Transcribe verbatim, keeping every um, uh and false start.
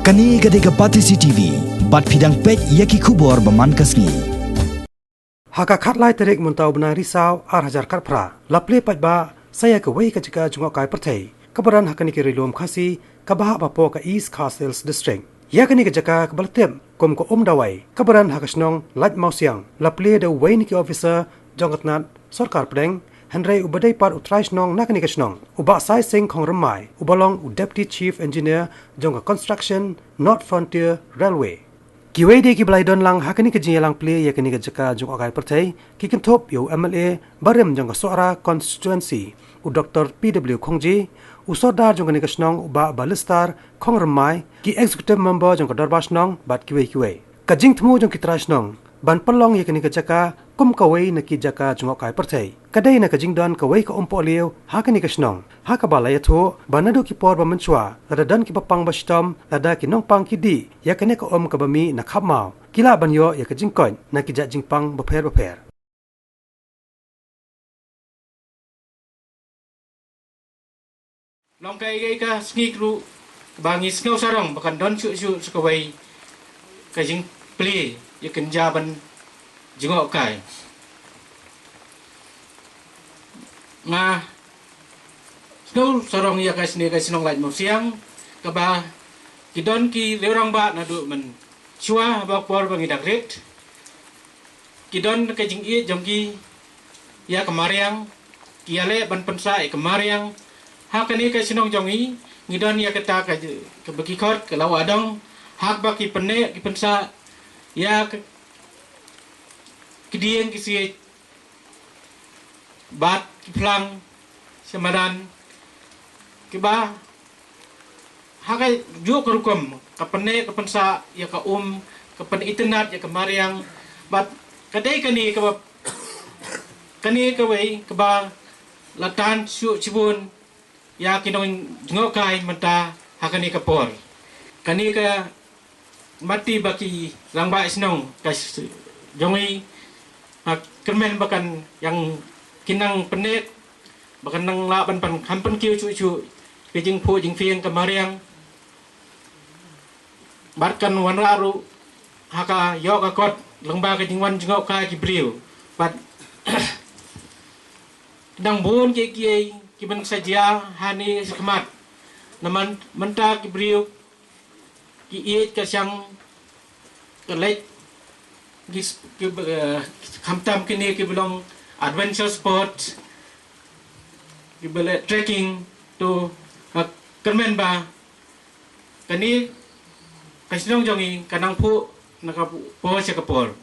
Kane ka dei ka Batesi T V, bad phi dang peit ïa ki khubor ba man ka sngi. Ha ka khatlai tarik mynta u bnai Risaw ar hajar khatphra, la plie paidbah sa ïa kawei ka jaka jngohkai pyrthei kaba don ha kane ka ri lum Khasi kaba hap hapoh ka East Khasi Hills District. Ïa kane ka jaka kaba la tip kum ka Umdawai kaba don ha ka shnong Laitmawsiang, la plie da uwei na ki officer jong ka tnat sorkar pdeng, hynrei uba dei pat u trai shnong na kane ka shnong, u Bah Sai Sing Khongrymmai, uba long u Deputy Chief Engineer jong ka Construction North Frontier Railway. Kiwei de kiba la ïadon lang ha kane ka jingïalang plie ïa kane ka jaka jngohkai pyrthei ki kynthup ïa u M L A barim jong ka Sohra constituency, u Doktor P W Khongji, u Sordar jong kane ka shnong, u Bah Balistar Khongrymmai, ki executive member jong ka Dorbar Shnong bad kiwei kiwei. Ka jingthmu jong ki trai shnong ban pynlong ïa kane ka jaka kum kawei na ki jaka jngohkai pyrthei ka dei na ka jingdon kawei ka umpohliew ha kane ka shnong, ha kaba la ïathuh ba naduh ki por ba mynshuwa, lada don kiba pang ba shitom, lada ki nongpang ki dih ïa kane ka um kaba mih na khapmaw, ki lah ban ïoh ïa ka jingkoit na ki jait jingpang bapher bapher. Long kaei kaei ka sngi ruh ba ngi sngew sarong ba kan don shuh shuh sa kawei ka jingplie ïa ka jaka ban jngohkai. Nga sngew sarong ïa ka shnong, ka shnong Laitmawsiang, kaba ki don ki riew rangbah naduh mynshuwa, haba por ba ngi dang rit, ki don ka jingïeit jong ki ïa ka mariang, ki ïaleh ban pynsah ïa ka mariang. Ha kane ka shnong jong ngi, ngi don ïa kata ka, kaba ki khot ka Lawa Adong, ha kaba ki pynneh ki pynsah ïa ka, ki dieng ki siej bad ki phlang sha madan, kiba ha kajuh ka rukom ka pynneh ka pynsah ïa ka um, ka pynitynnad ïa ka mariang. Bad ka dei kane kaba, kane kawei kaba la tan shuh shibun ïa ki nongjngohkai mynta ha kane ka por. Kane ka mut ba ki rangbah shnong ka s-, jong ngi, ha, kyrmen ba kan ïa ki nang pynneh, ba kan nang lah ban pyn-, kham pynkiew shuh shuh ka jingphuh jingphieng ka mariang. Bad kan wanrah ruh ha ka ïoh ka kot lyngba ka jingwan jngohkai ki briew. Bad dang bun kiei kiei kiban sa jia hangne shakhmat. Namar mynta ki briew ki ïeit ka shang ka leit, ki s-, ki, eh, khamtam kine kiba long adventure sport, kiba leh trekking, to, ha, kyrmen ba kane ka shnong jong ngi ka nang phuh na ka por sha ka por.